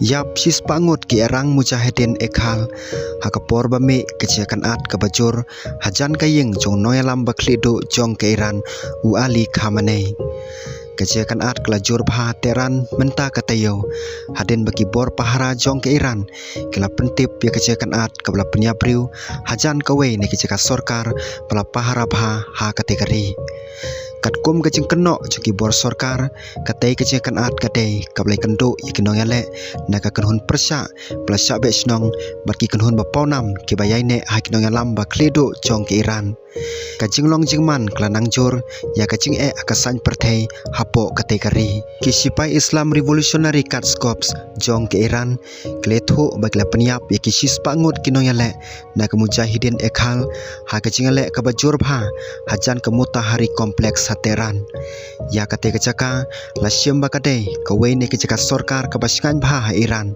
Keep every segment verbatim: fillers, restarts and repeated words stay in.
Ïap shispah ngut ki airang mujahideen Iqlal ha ka por ba mih ka jingïakynad kaba jur hajan ka ïing jong u nongïalam ba khlieh duh jong ka Iran, u Ali Khamenei. Ka jingïakynad ka la jur bha ha Tehran mynta ka taïew, hadien ba ki bor pahara jong ka Iran ki la pyntip ïa ka jingïakynad kaba la pynïap briew hajan kawei na ki jaka sorkar ba la pahara bha ha katei ka ri. Katkum ka jingkynnoh jong ki bor sorkar, katei ka jingïakynad ka dei kaba la ïakynduh ïa ki nongïaleh na ka kynhun pyrshah ba la shah beh shnong bad ki kynhun ba pawnam kiba ïaineh ha ki nongïalam ba khlieh duh jong ka Iran. Ka jinglong jingman ka la nang jur ïa ka jingeh ha ka saiñ pyrthei hapoh katei ka ri. Ki sipai Islam Revolutionary Guards Corps jong ka Iran ki la ïathuh ba ki la pynïap ïa ki shispah ngut ki nongïaleh na ka mujahideen Iqlal ha ka jingïaleh kaba jur bha hajan ka Motahari Complex ha Tehran. Ïa katei ka jaka la shim ba ka dei kawei na ki jaka sorkar kaba shngaiñ bha ha Iran.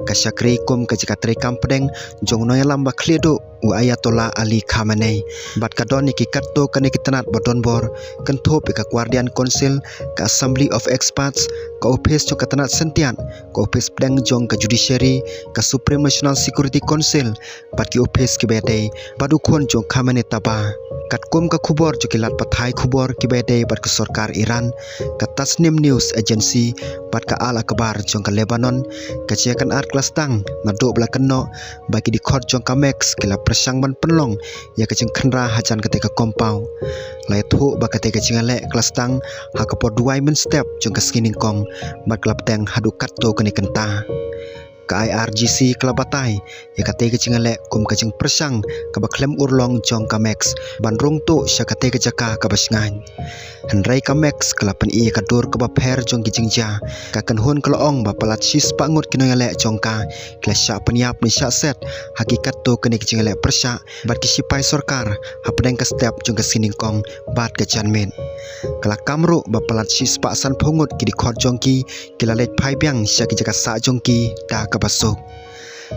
Ka shakri kum ka jaka treikam pdeng jong u nongïalam ba khlieh duh, u Ayatollah Ali Khamenei, bad ka don ïa ki katto katne ki tnat ba donbor, kynthup ïa ka Guardian Council, ka Assembly of Experts, ka ophis jong ka tnat syntiat, ka ophis pdeng jong ka Judiciary, ka Supreme National Security Council, bad ki ophis kiba ïadei bad u khun jong u Khamenei Tabaa. Katkum ka khubor jong ki lad pathai khubor kiba ïadei bad ka sorkar Iran, ka Tasnim News Agency bad ka Al Akhbar jong ka Lebanon, ka jingïakynad ka la sdang naduh ba la kynnoh ba ki dkhot jong ka Max ki la pyrshang ban pynlong ïa ka jingkhynra hajan katei ka compound. La ïathuh ba katei ka jingïaleh ka la sdang ha ka por duwai mynstep jong ka sngi nyngkong bad ka la bteng haduh katto katne kynta. Ka I R G C ka la batai ïa katei ka jingïaleh kum ka jingpyrshang kaba khlem urlong jong ka Max ban rung tuh sha katei ka jaka kaba shngaiñ. Hynrei ka Max ka la pyni ïa ka dur kaba pher jong ki jingjia. Ka kynhun ka la ong ba palat shispah ngut ki nongïaleh jong ka ki la shah pynïap ne shah set ha ki katto katne ki jingïaleh pyrshah bad ki sipai sorkar hapdeng ka step jong ka sngi nyngkong bad ka janmiet. Ka la kam ruh ba palat shispah sanphew ngut ki dkhot jong ki ki la leit phai biang sha ki jaka sah jong ki da kaba suk.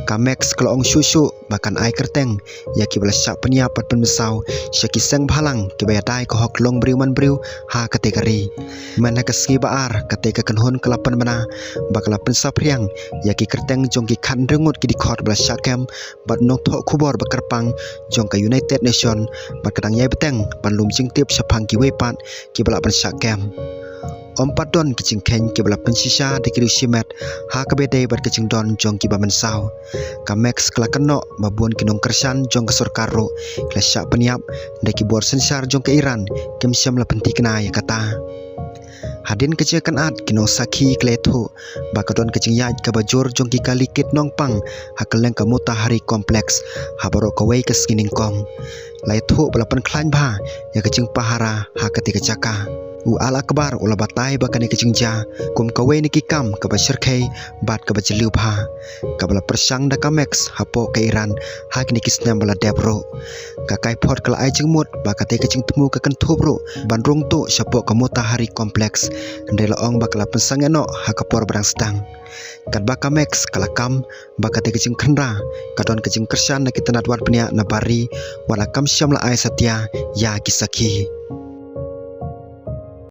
Ka Max ka la ong shuh shuh ba kan ai kyrteng ïa kiba la shah pynïap bad pynmynsaw sha ki seng bhalang kiba ïadei ka hok long briew man briew ha katei ka ri. Mynta ka sngi ba ar, katei ka kynhun ka la pynbna ba ka la pynsaphriang ïa ki kyrteng jong ki khathynriew ngut ki dkhot ba la shah kem bad u nongthoh khubor ba kyrpang jong ka United Nation bad ka dang ïai bteng ban lum jingtip shaphang kiwei pat kiba lah ban shah kem. Ym pat don ki jingkheiñ kiba la pynshisha da ki riewshimet ha kaba ïadei bad ka jingdon jong kiba mynsaw. Ka Max ka la kynnoh ba bun ki nongkyrshan jong ka sorkar ruh ki la shah pynïap da ki bor synshar jong ka Iran, kim shym la pynthikna ïa kata. Hadien ka jingïakynad, ki nongsakhi ki la ïathuh ba ka don ka jingïaid kaba jur jong ki kali kit nongpang ha kylleng ka Motahari Complex ha baroh kawei ka sngi nyngkong. La ïathuh ba la pynkhlaiñ bha ïa ka jingpahara ha katei ka jaka. U Al Akhbar u la batai ba kane ka jingjia kum kawei na ki kam kaba shyrkhei bad kaba jylliew bha, kaba la pyrshang da ka Max hapoh ka Iran ha kine ki snem ba la dep ruh. Ka Kaiphod ka la ai jingmut ba katei ka jingthmu ka kynthup ruh ban rung tuh shapoh ka Motahari Complex, hynrei la ong ba ka la pynsangeh noh ha ka por ba dang sdang. Katba ka Max ka la kam ba katei ka jingkhynra ka don ka jingkyrshan na ki tnat wad bniah na bar ri, wat la kam shym la ai satia ïa ki sakhi.